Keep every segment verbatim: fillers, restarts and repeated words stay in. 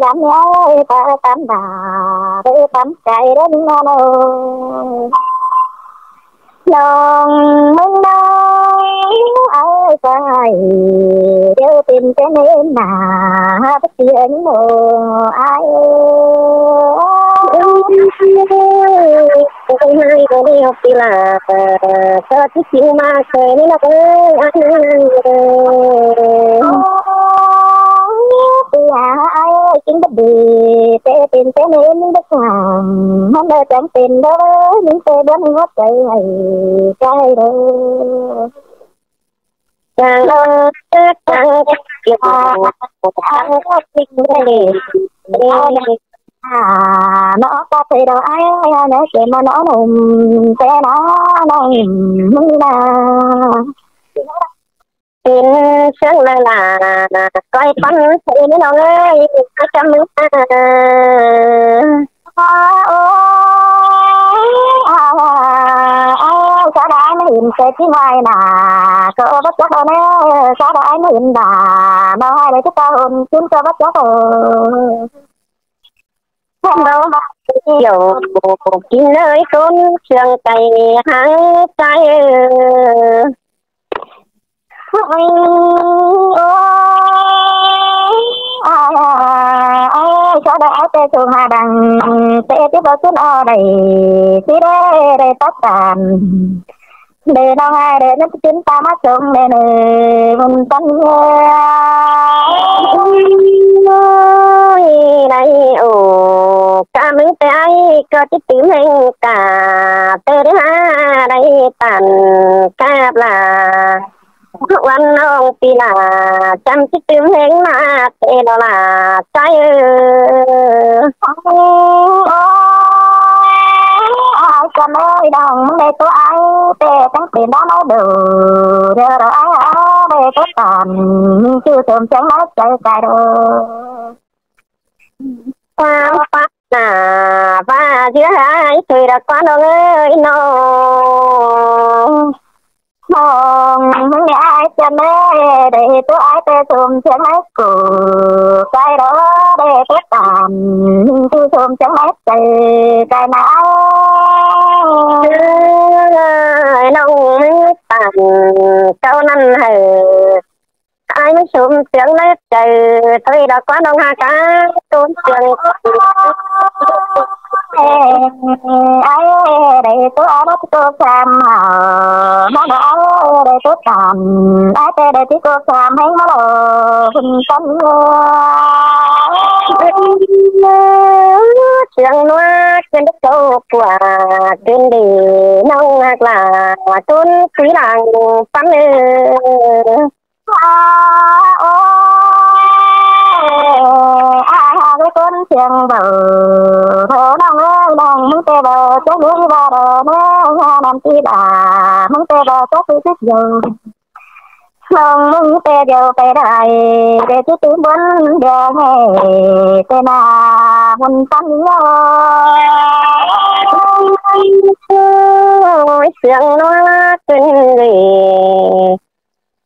Đăm ơi, ta tắm đà, đỡ tắm cái đó nó nó. Lòng mưng nói, ơi, phải, đều tìm cái nên mà, bất tiện mồ ai. Ôi, hai đứa đi học thì là, ờ, cho tí xíu mà, kể nên là, ơi, ăn, ăn, ăn, ăn. Ôi, thì hả, ai ơi, chính bất đi, tệ tình, tệ nên, nhưng bất hoàng, hôm nay chẳng tình đó, những tệ buôn ngótใจ, ai, cái đó. Chàng ơi, chàng ơi, chàng ơi, chàng ơi. À, nó có thể đâu ai ơi, nó sẽ mà nó nồng, sẽ nó nồng, mưng là. Tin sướng là là, coi con thấy nó ơi, coi chăm mưng à. Ôi, à, à, à, sao đã mới nhìn sẽ chứ ngoài nà, cô bắt chắc đâu nè, sao đã mới nhìn bà, mà hai đứa chúng ta hôn, chúng ta bắt chắc rồi. Không đâu, kiểu, kín nơi trốn trường cày háng chay. Ôi, ôi, ai, ai, ai, cho đại áo tê sùng hà đằng, tê tiếp vào xuống o đẩy, tí đê, đê tóc tàn. Đê nó hai đê nó chín ta mắt sống đê nê, môn tấn. Ôi, này, ồ, cả mứng tê ai, có tí tím hình cả, tê đê ha, đây tàn, cạp là. Wan nong pi la, chăm chít tưm hên ma, tê lo la, sai ơ. Ôi, ôi, ai chăm ơi, đong mưng đê tô ai, tê tăng tê đá máu đầu, đê lo ai, ai, đê tô tàn, mưng chư tôm chăng nói chơi cài đồ. Qua, qua, nà, và giữa hai, thuê đã qua nong ơi, nong. Mong mưng ai chăm ơi, đê tô ai tê tôm chăng nói cù, cài đó, đê tô tàn, mưng chư tôm chăng nói chơi cài nà. Ơ, nong mưng tàn, câu năn hờ. Ai mưng sum tiếng lết trời, tôi đã có nông ha cá, tốn tiếng. Ai đây tôi ở đó tôi sam hả, nó đã ở đây tôi sam, ai tê đây tôi sam hên mà lo, hên tâm. Tiếng nó trên đất châu của, trên đi nông hạt là, tốn quý làng, pắn ơi. À, ôi, à, à, cái con chiêng bầu, thơ nong ơi, nong mưng tê bầu, chắc đuối ba đò, nè, ha, nằm chi bà, mưng tê bầu, chắc đuối chắc dầu. Nong mưng tê dầu tê đài, tê chứ tứ bốn đè nghe, tê nà, hôn tâm nhau. Ôi, sương nó kinh người.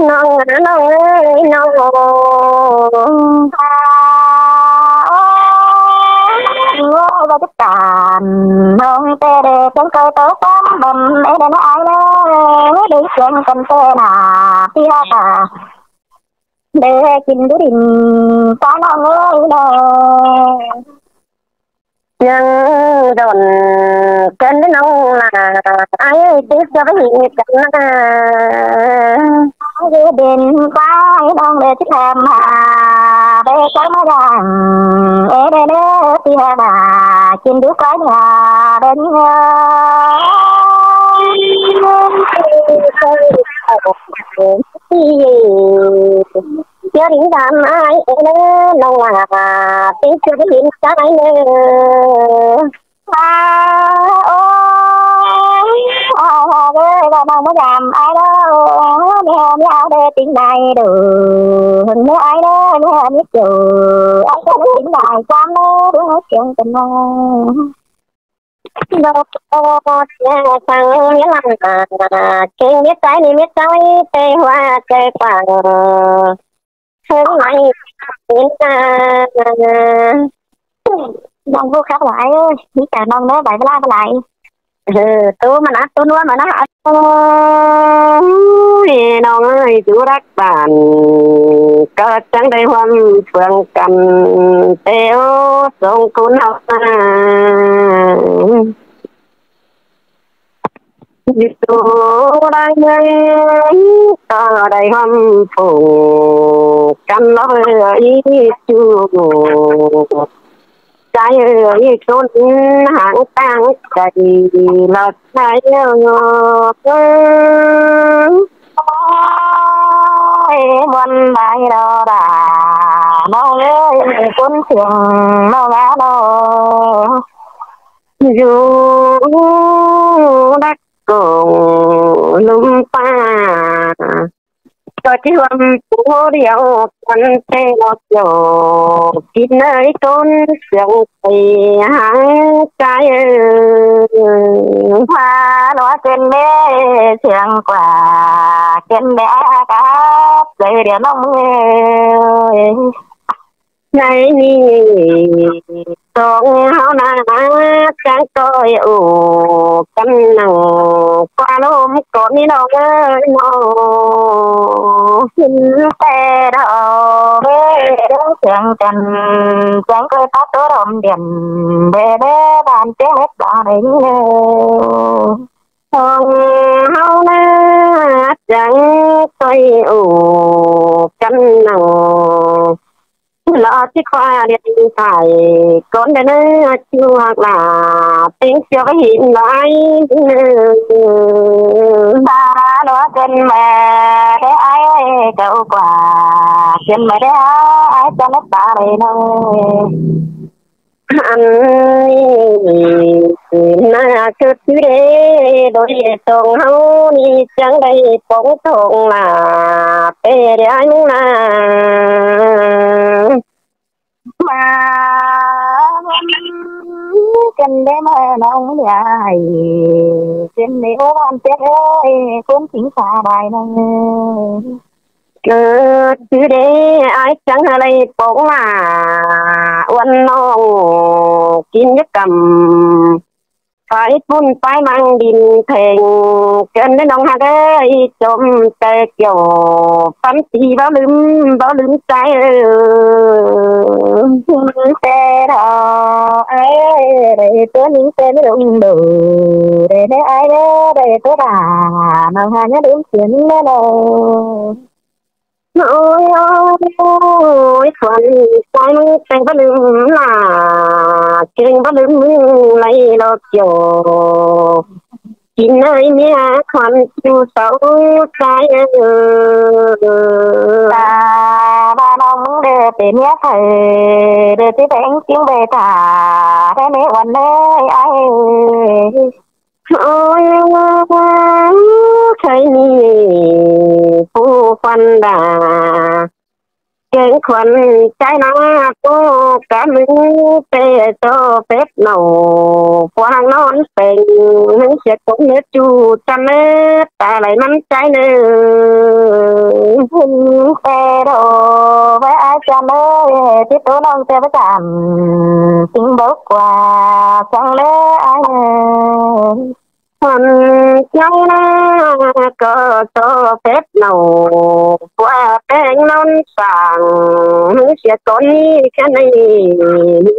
Nong á, nong ơi, nong. Ngô và tất cả nong tê đê trong câu tớ tóm bầm ê đê nó ai nè. Đi chân cần tê nà pia ta. Đê kinh đu đinh ta nong ơi nong. Chăng đòn cơn đến nông là ai ơi, chứ cho cái gì cắn na. Ai bên quái nông để chứ làm hà, để cái mà rằng, ê, để để thì hà bà, chín đứa quái nhà đến. Chưa đến đám ai, ê, nông là, tính chưa đến đám ai nữa. À, ôi, à, à, ghê, bà mong mới làm ai đâu, mẹ, mẹ áo đây tính này đủ, mẹ ai đó, mẹ, mẹ chủ, ai đó tính này, chăm nó, đúng nó chuyện tình nó. Đâu, mẹ sang, mẹ làm, à, cái mẹ cái này, mẹ cái, tê hoa, tê quảng. Sớm mai Ê, à, ꞌnọng ꞌhụ khắp lai ơi, ꞌmí cả ꞌnọng ꞌnớ bái bá lai bá lai. Ờ, ꞌtố ꞌmắn ꞌnớ, ꞌtố ꞌnúa ꞌmắn ꞌnớ. Ôi, ꞌnọng ơi, dú đắc bản, ꞌcọ chắng đảy ꞌhuôm phướng căn, ꞌtẹ ꞌsướng ꞌcốn ꞌháu ꞌna. Dú đắc ꞌmướng, ꞌcọ đảy ꞌhuôm phướng căn ꞌló ꞌhứ ꞌí ꞌchu. Trai ơi, ꞌcốn háng táng cay lọt trai ơi. Ôi, ꞌmuôn lai lo đa, ꞌnọng ơi, ꞌcốn thiêng ꞌnọng ꞌna lo. Dú đắc ꞌcốn ꞌlum ꞌpá. ꞌCọ ꞌchí ꞌhuôm pú điêu căn ꞌtẹ ꞌló ꞌchọ, kin ơi ꞌcốn siêng cay háng trai ơi. Pha ꞌlúa ꞌcốn đé siêng ꞌquá, ꞌcốn đé ác áp, đảy điêu ꞌnọng ơi. ꞌNhạy ꞌnị ꞌsướng ꞌháu ꞌna chắng ꞌcoi ổ căn nẳng ꞌquá ꞌlum ꞌcốn ꞌnị ꞌnọng ơi ꞌnọ. Sính ꞌtẹ đaư báu siêng căn, chắng ꞌcoi pák ꞌtố đom điện, báu báu bản ꞌtiếng mết ba đảy ꞌnị ꞌnớ. ꞌSướng ꞌháu ꞌna chắng ꞌcoi ổ căn nẳng ꞌló ꞌchí ꞌquá điện thoại, ꞌcốn đé ꞌnớ ꞌchu ꞌhặc lả, ꞌtếng ꞌchưa báu hên lai. Pha ꞌlúa ꞌcốn ꞌmá đé ải ơi, ꞌcọ ꞌquá ꞌcốn ꞌmá đé ải, ải chắng mết ba đảy ꞌnọng. Ăn ꞌnị ꞌna ꞌcứt chứ đé, đôi ꞌsướng ꞌháu ꞌnị chắng đảy pông thong lả, ꞌtẹ đé ải ꞌmướng ꞌna. ꞌMá ꞌcốn đé ꞌmá ꞌnọng ơi, ꞌcốn đé ꞌmá bản ꞌtiếng ơi, ꞌcốn sính xa đảy ꞌnọng ơi. ꞌCứt chứ đé, ải chắng hảư đảy pông lả, ꞌuôn ꞌnọng kin dú căm. Pay pun pay mang đin theng, ꞌcốn đé ꞌnọng ꞌhặc ơi, chôm ꞌchoi kiẻo, ꞌphắn ti báu ꞌlứm, báu ꞌlứm trai ơi. ꞌTẹ đaư ải ơi, đảy ꞌtố ꞌnhính ꞌtẹ ꞌmí đông đu, đảy đé ải đé, đảy ꞌtố đa, ꞌnọng ꞌhặc ꞌnhá đưm siên ꞌnớ lo. Ôi, ôi, khuôn trai ꞌmướng ꞌtếng báu ꞌlứm lả, ꞌtếng báu ꞌlứm ꞌmướng lai lo kiẻo. Kin ơi ꞌmía khuôn ꞌchu sáu trai ơi. Ta ba ꞌnọng ꞌmướng đé pên ꞌmía thảy, đé ꞌchí pên ꞌchí báu thả, đé ꞌmía ꞌuôn ơi ải. Ôi, khay ꞌnị pú khuôn đa, ꞌkeng khuôn trai ꞌna pú cá ꞌmướng ꞌtẹ ꞌto phép ꞌnọ, pua ꞌhăng ꞌnón pên ꞌmướng sia cống ꞌnớ ꞌchu chăn ꞌnớ ta lai ꞌmắn trai ꞌnớ. Hun ꞌtẹ đô báu ải chăn ơi, ꞌchí ꞌtố ꞌnọng ꞌtẹ báu chăn, ꞌchí báu ꞌquá chăn ꞌnớ ải ơi. Hăn chăn ꞌna ꞌcọ ꞌto phép ꞌnọ, pua peng ꞌnón pang sia cống ꞌnị ꞌkhặn ꞌnị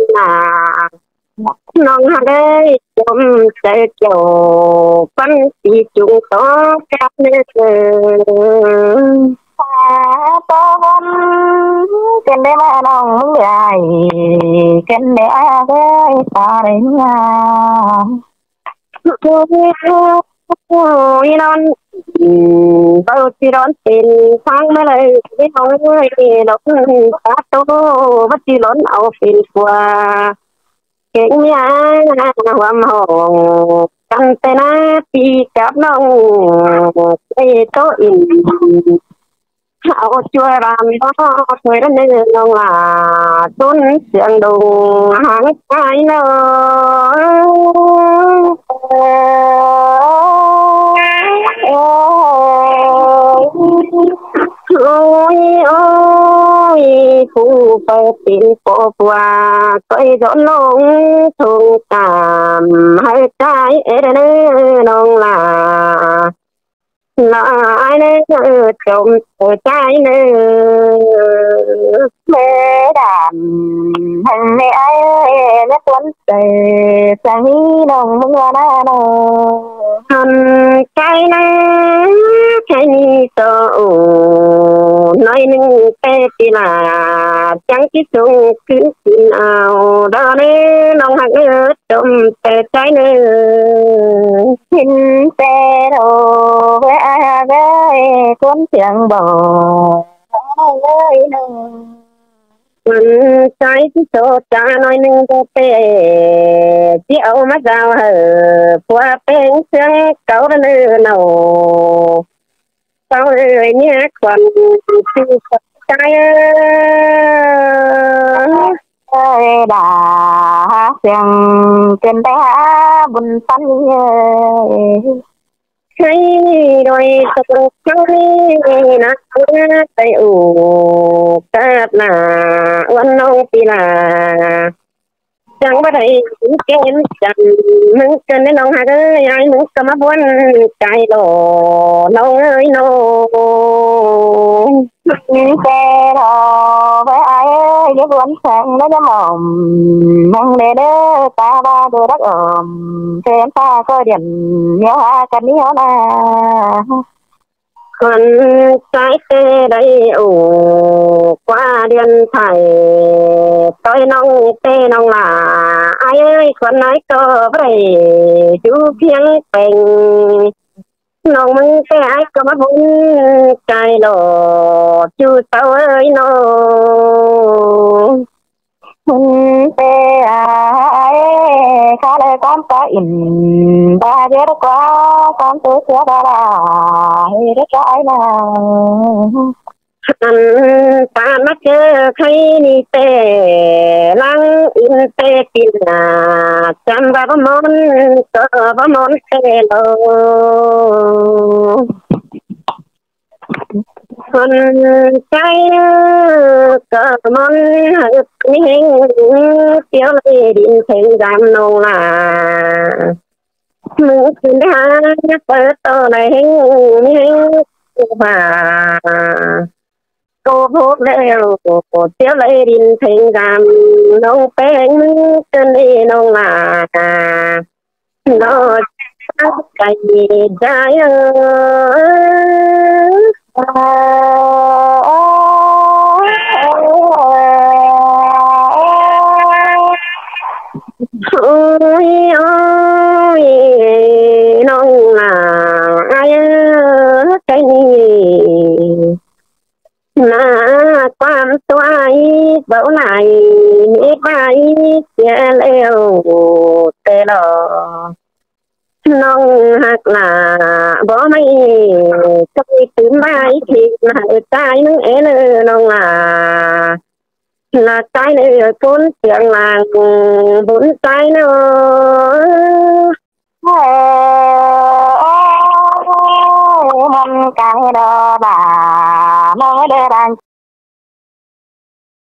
ꞌna. ꞌNọng ꞌhặc ơi, chôm ꞌchoi kiẻo, ꞌphắn ti chung tó cắp ꞌnớ. Pha ꞌto ꞌvắn, ꞌcốn đé ꞌmá ꞌnọng ꞌmướng ải, ꞌcốn đé ải ơi, ta đảy ꞌmá. Ôi, ôi, ꞌnón, ư, báu ꞌchí đón pên tháng ꞌmá lai, ꞌnị ꞌnọng ơi, đón ta ꞌtố, báu ꞌchí đón au pên pua. Keng ꞌmía ꞌhuôm hong, căn ꞌtẹ ꞌna ꞌpi cắp ꞌnọng, ꞌtẹ ꞌtố ỉn. Au ꞌchua ꞌlam ꞌto thôi ꞌnớ ꞌnọng lả, ꞌtốn siêng đông háng trai ꞌnớ. Ôi, ôi, ôi. Phi phủ pay pên pô pua, ꞌcoi dón ꞌlống thông tam, hảư ꞌchái ê đa ꞌnớ ꞌnọng lạ. Lạ ai ꞌnớ, chôm ꞌcoi ꞌchái ꞌnớ. Mê đam, hảư mê ai, mê tuôn tê, sang hí ꞌnọng ꞌmứng ꞌva ꞌnớ ꞌnớ. Hăn ꞌchái ꞌnớ, ꞌchái ꞌnị so ổ, ꞌnọi ꞌnưng ꞌtẹ pi lạ, chắng ꞌchí sung ꞌcứn kin au, đa ꞌnớ ꞌnọng ꞌhặc ꞌnớ, chôm ꞌtẹ ꞌchái ꞌnớ. Hin ꞌtẹ đô, ꞌvới ai ꞌhặc ꞌnớ, cuốn thiêng bổ, ꞌnọng ꞌnớ ꞌnớ. Hăn ꞌchái ꞌchí so ꞌchá ꞌnọi ꞌnưng đô ꞌtẹ, ꞌchí au ꞌmá dao hảư, pua ꞌpéng ꞌsướng cáu đa ꞌnớ ꞌnọng. Cáu ơi, ꞌnhá khuôn ꞌchư so ꞌchái ơi. Ơi đa, hák siêng, ꞌchương ꞌtẹ hák bun ꞌpắn ơi. Hãy đôi tông khói nát ná tay ủ cát nạ uôn ꞌnọng pi lạ. Chắng báu đảy ꞌkén chăn ꞌmứng ꞌcơn ꞌnị ꞌnọng ꞌhặc ơi, ai ꞌmứng ꞌcọ ꞌmá buôn cai lỏ ꞌnọng ơi ꞌnọng. Ê lỏ ꞌvới ai ơi, ꞌdệt buôn săng ꞌnớ ꞌnhá mỏm, ꞌmăng đê đơ ta ꞌva đô đắc ỏm, ꞌchớ ta ꞌcọ điện ꞌnéo hák căn ꞌnéo ꞌna. Khuôn ꞌchái ꞌtẹ đảy ổ ꞌquá điện thoại ꞌtoi ꞌnọng ꞌtẹ ꞌnọng lạ. Ai ơi, khuôn ai ꞌcọ báu đảy dú phiêng peng. ꞌNọng ꞌmứng ꞌtẹ ai ꞌcọ ꞌmá buôn cai lỏ ꞌchu sau ơi ꞌnọng. Hun ꞌtẹ ai, khá lơi ꞌquám cá ỉn, ba ꞌdệt ꞌquá ꞌquám tu sia ba la, hê đét ꞌquá ai na. Ăn ta ꞌmá ꞌchớ khay ꞌnị ꞌtẹ, ꞌláng ỉn ꞌtẹ kin nả, chăm ba báu món, ꞌcọ báu món ꞌtẹ lo. Khuôn ꞌchái ꞌcọ món hảư ꞌmí ꞌhéng, tiếu ꞌlới đin thêng dam ꞌnọng lạ. ꞌMứng ꞌcứn đa hák pá ꞌto lai ꞌhéng, ꞌmí ꞌhéng ꞌcọ pha. ꞌCọ phốp ꞌlẹo, tiếu ꞌlới đin thêng dam, ꞌnọng ꞌpéng ꞌmứng ꞌcứn ꞌnị ꞌnọng lạ. Nó cay dai ơ. Ôi, ôi, ꞌnọng lạ ai ơ, cái này. Nả ꞌquám ꞌtoi báu lai, ꞌmí bai sia ꞌlẹo ꞌtẹ lo. ꞌNọng ꞌhặc lạ báu ꞌmí, ꞌchoi tứm bai kin hảư ꞌchái ꞌmứng ê ꞌnớ ꞌnọng lạ. Lạ ꞌchái ꞌnớ cuốn tiếng làng bún ꞌchái ꞌnớ.